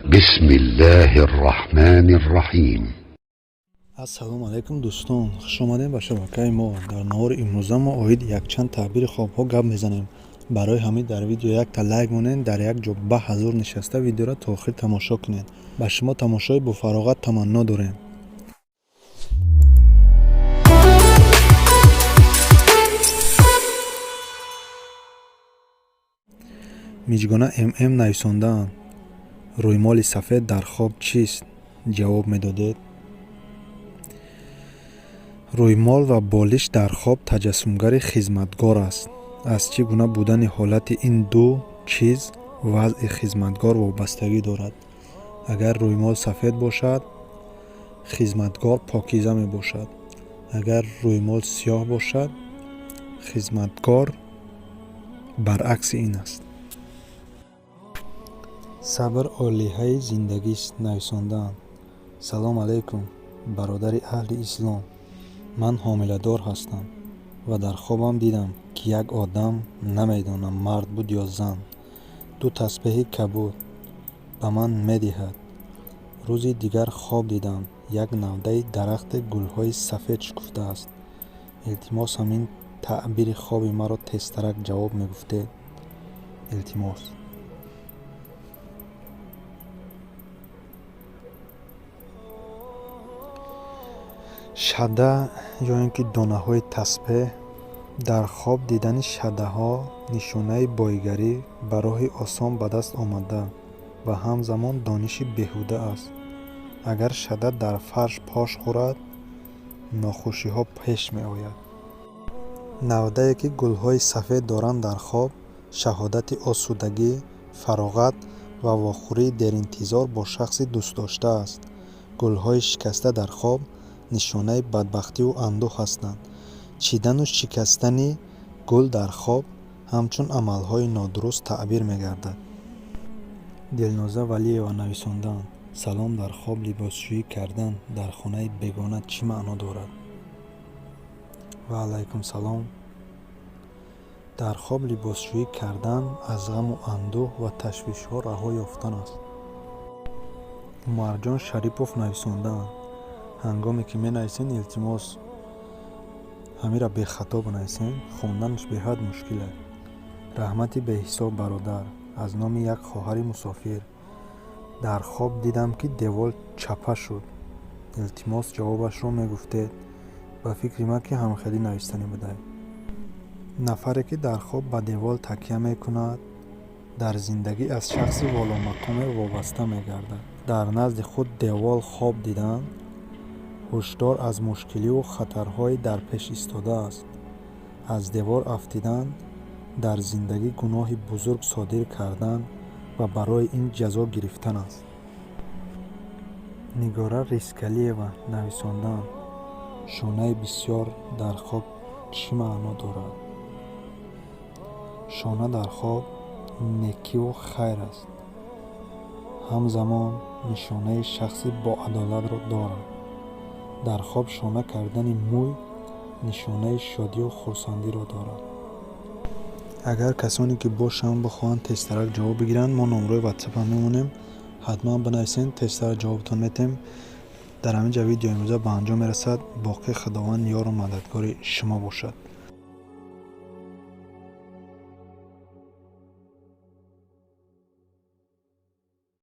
بسم الله الرحمن الرحيم. Ассалому алайкум, дӯстон, хушомадем ба шабакаи мо. Дар навори имрӯза мо оид якчанд таъбири хобҳо гап мезанем. Барои ҳамин дар видео якта лайк монед, дар як ҷо ба ҳазур нишаста видеоро то охир тамошо кунед. Ба шумо тамошои бофароғат таманно дорем. Миҷгона мм нависондаанд: рӯймоли сафед дар хоб чист, ҷавоб медодед? Рӯймол ва болиш дар хоб таҷассумгари хизматгор аст. Аз чӣ гуна будани ҳолати ин ду чиз вазъи хизматгор вобастагӣ дорад. Агар рӯймол сафед бошад, хизматгор покиза мебошад. Агар рӯймол сиёҳ бошад, хизматгор баръакси ин аст. Сабр олиҳаи зиндагист нависондаанд: салом алайкум, бародари аҳли ислом, ман ҳомиладор ҳастам ва дар хобам дидам, ки як одам, намедонам мард буд ё зан, ду тасбеҳи кабуд ба ман медиҳад. Рӯзи дигар хоб дидам, як навдаи дарахте гулҳои сафед шукуфтааст. Илтимос, ҳамин таъбири хоби маро тезтарак ҷавоб мегуфтед, илтимос. Шада ё ин ки донаҳои тасбеҳ. Дар хоб дидани шадаҳо нишонаи бойгарӣ, ба роҳи осон ба даст омада ва ҳамзамон дониши беҳуда аст. Агар шада дар фарш пош хӯрад, нохушиҳо пеш меояд. Навдае, ки гулҳои сафед доранд, дар хоб шаҳодати осудагӣ, фароғат ва вохӯрии деринтизор бо шахси дӯстдошта аст. Гулҳои шикаста дар хоб нишонаи бадбахтиву андӯҳ ҳастанд. Чидану шикастани гул дар хоб ҳамчун амалҳои нодуруст таъбир мегардад. Дилноза Валиева нависондаанд: салом, дар хоб либосшӯӣ кардан дар хонаи бегона чӣ маъно дорад? Ва алайкум салом. Дар хоб либосшӯӣ кардан аз ғаму андӯҳ ва ташвишҳо раҳо ёфтан аст. Умарҷон Шарипов нависондаанд: ҳангоме ки менависен, илтимос, ҳамира бехато бинависен, хонданаш беҳад мушкил аст. Раҳмати беҳисоб, бародар, аз номи як хоҳари мусофир. Дар хоб дидам, ки девол чапа шуд, илтимос, ҷавобашро мегуфтед. Ба фикри ман, ки ҳамхелӣ навистанӣ будай. Нафаре, ки дар хоб ба девол такя мекунад, дар зиндагӣ аз шахси воломақоме вобаста мегардад. Дар назди худ девол хоб дидан ҳушдор аз мушкиливу хатарҳои дар пеш истода аст. Аз девор афтидан дар зиндагӣ гуноҳи бузург содир кардан ва барои ин ҷазо гирифтан аст. Нигора Рискалиева нависондаанд: шонаи бисёр дар хоб чӣ маъно дорад? Шона дар хоб некиву хайр аст, ҳамзамон нишонаи шахси боадолатро дорад. Дар хоб шона кардани мӯй нишонаи шодию хурсандиро дорад. Агар касоне ки бошанд, бихоҳанд тезтарак ҷавоб бигиранд, мо номрои ватсапам мемонем, ҳатман бинависен, тезтарак ҷавобтон метем. Дар ҳамин ҷа видеои имрӯза ба анҷом мерасад. Боқӣ Худованд ёру мададгори шумо бошад.